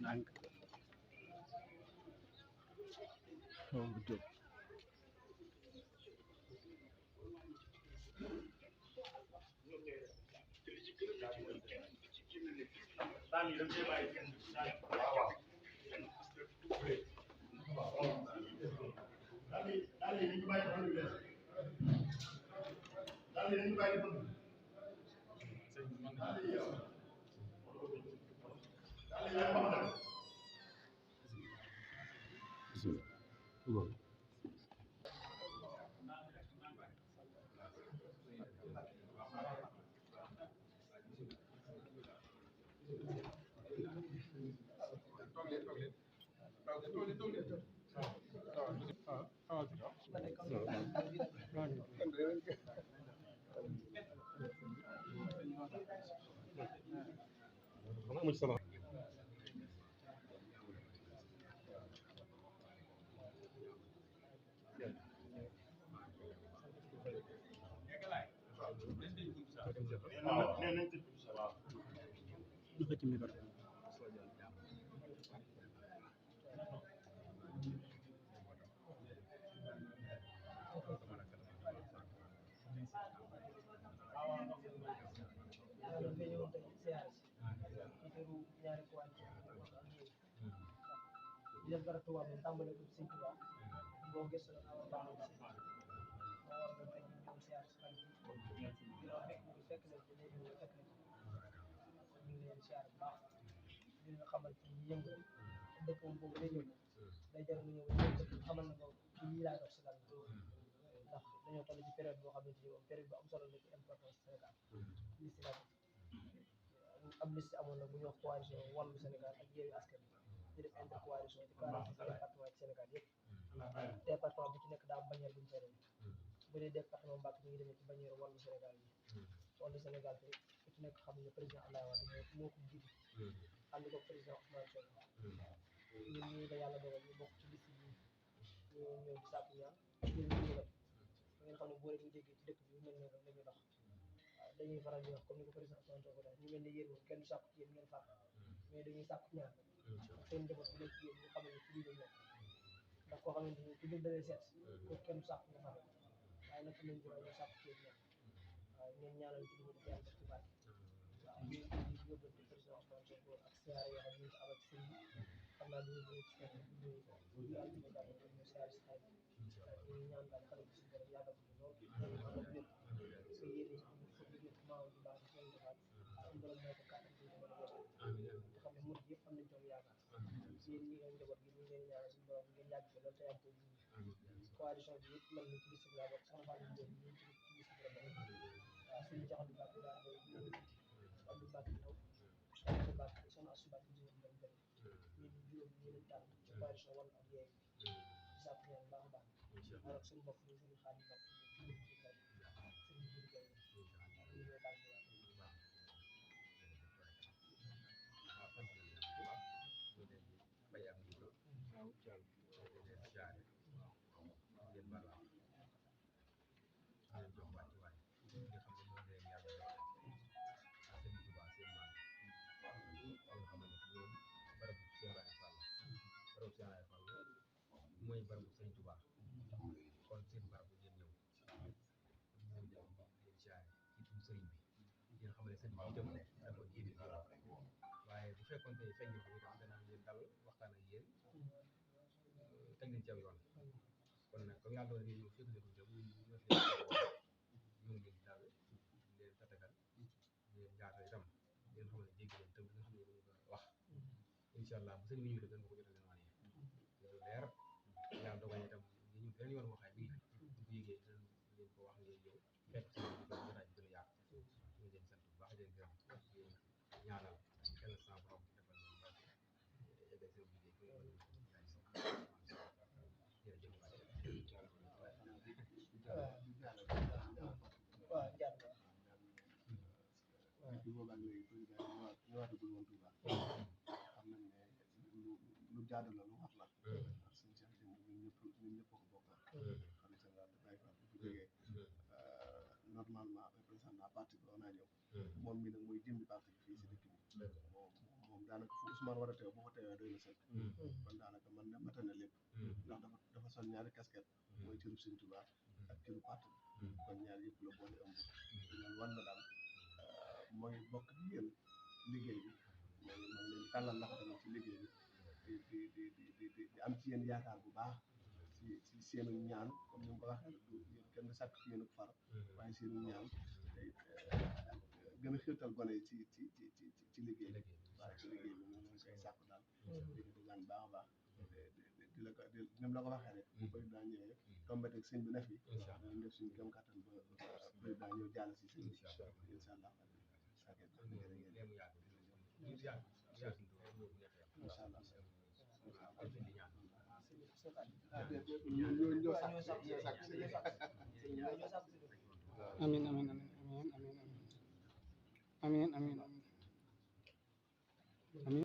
ndànk oh jóg du xëcc micro def dara tubaab bi tàmbale ko ci tubaab boo gëstu la war baax ci moo war nga tey ñu ñëw siyaar si xarit bi fekk na ci léegi ñu fekk na ci kon ñu ngi leen siyaar bu baax di nga xamal ci yëngu dëkk moom boobu day ñëw day jar mu ñëw xamal na ko ci lii laa dox si lan ndax dañoo toll ci période boo xamante ni moom période bu am solo la ci importance Sénégal liste la am liste amoon na bu ñu wax coalition wàllu Sénégal ak Yewwi Askan Wi di def intercoalition ci 40 département ci Sénégal yëpp département bu ci nekk daa am bannière bu ñu fay demee bu dee département Mbacké mi ngi demee ci bannière wàllu Sénégal bi wàllu Sénégal te ku ci nekk xam ne président Abdoulaye Wade moo ko jiitu ànd ko président Ousmane Sonko ñun ñii la yàlla dogal ñu bokk ci liste bi ñu ñëw di sàkku ñaan ñun ñu nag ngeen xam ne boo leen ñu déggee ci dëkk bi mel ne la ñuy dox waaw dañuy faral di wax comme ni ko président Ousmane Sonko def ñu mel ne yéen moom kenn du sàkku ci yéen ngeen fàq mais dañuy sàkku ñaan seen njaboot bi nekk ci yéen ñu xam ne ci lii lañ nekk ndax koo xamante ni ci biir dalee seet kooku kenn du sàkku nga fàq waaye nag nañ ci ñu sàkku ci yéen ñaan waaw ngeen ñaanal ci li ñu def yàlla def ci barke waaw ñu yóbbante président Ousmane Sonko ak siyaare yoo xam ne ñu ngi amal ci sëñ bi xam naa dañuy bëgg ci kenn ñu àdduna daal ñu siyaare si xarit ñu ñaan daal xale bi suñu borom yàggal ko lool parce que yéen fa jógee maam bu baax seen defaat suñu borom moo ko kàttan bi mën a yóbbu te xam ne murid yëpp am nañ toog yaakaar yéen ñi nga njaboot gi ñu ngi leen ñaanal suñu borom ngeen yàgg fi loolu te yàgg ko coalition bi yëpp mel ni ci liste bi laa bokk sama Fallou Ndiaye ñu ci liste bi la bokk waaw suñu jaxal Mbacke daa bëri ñu Abdou Mbacke taw Abdou Mbacke soxna Assou Mbacke ñu dem bëri ñu juróom ñu leen tànn ci coalition wàllu ak yeey di sàpp ñaan baax a baax ak suñu mbokk ñu suñu xaar Mbacke suñu juri kay ñu ñoo tànn mooy barabu Sëñ Tuubaa kon seen barabu ngeen ñëw ñu dem leen siyaare ci turu sëriñ bi ngeen xam ne sëriñ bi itam dafa yéene waaye bu fekkoon tey feeñ ko itam danaa leen dal waxtaan ak yéen teg leen ci aw yoon kon nag comme yàlla doon ngeen ñëw fekk leen ko itam ñu ngi leen dal leen tatagal leen ñaata itam ngeen xam ne dégg leen tam li nga xam ne dañu ko wax incha allah bu sëriñ bi ñëwee dañ ko jotal leen wane lu leer yàlla dogal itam ñu ñu benn yoon waxaay bi bu yégee leen ko wax ngeen ñëw fekk si jotaay bi gën a yaatu ñu leen sant bu baax leen gërëm ñaanal kenn sans borom defal leen ba eggal seen liggéey jërëjëf waaw jàpp depuis boobaag léegi président ñëwaatagul woon Touba xam nañ ne lu jaadu la lu wax la ndax suñu Cheikh Jëmb ñun ñëpp ko bokk xam ne général de Baye Fall bu fi jógee normalement représentant parti bi war naa ñëw moom mi nag mooy jëmmi parti bi fii si dëkk bi moom daanaka fu Ousmane war a teew boo fa teewee doy na sëkk kon daanaka man ne mata na lépp ndax dafa sol ñaari casquette mooy cëru Sëñ Tuubaa ak cëru parti kon ñaar yëpp la boole ëmb man wan na daal mooy bokk ak yéen liggéey bi mooy leen tàllal loxo tamit ci liggéey bi di am ci yéen yaakaar bu baax ci seenu ñaan comme ni nga ko waxee du yéen kenn sàkk ci yéen ak far waaye seenu ñaan tey gën a xiirtal gone yi ci liggéey bi waaw ci liggéey bi moom lañ koy sàkk daal léegi di ñaan baax a baax di la ko ni mu la ko waxee rek bu président ñëwee tombé teg sëñ bi ne fi dañ def suñu kéem kattan ba président ñëw jàll si sëñ bi incha allah amin amin amin amin amin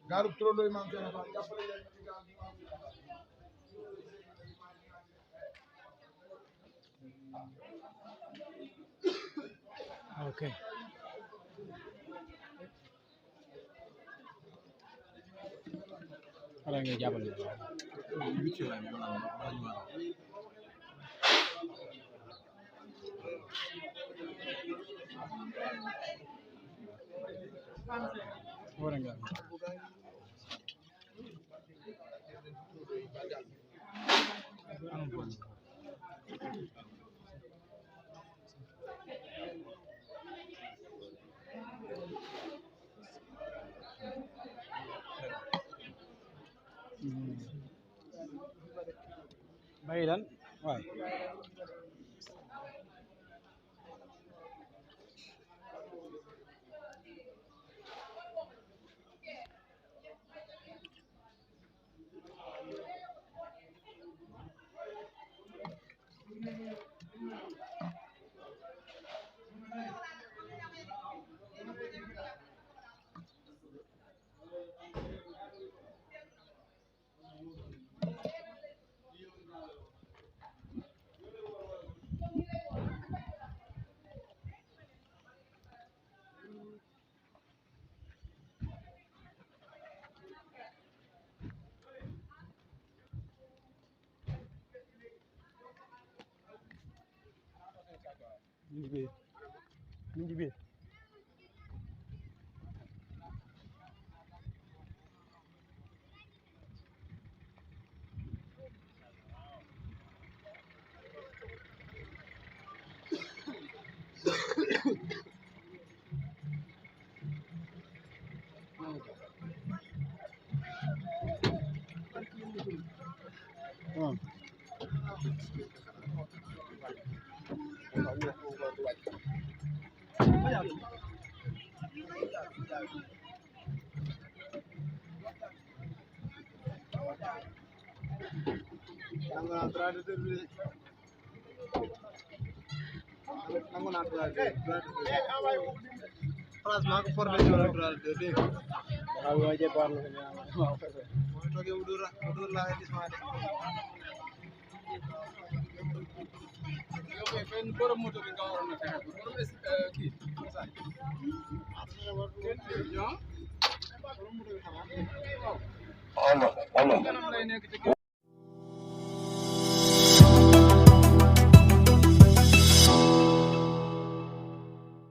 gaaru turandoo maam Cheikh Fall jàppale leen ci gaal gi ok ala nga jàppale wara nga bàyyi lan waay mi ngi biir Allah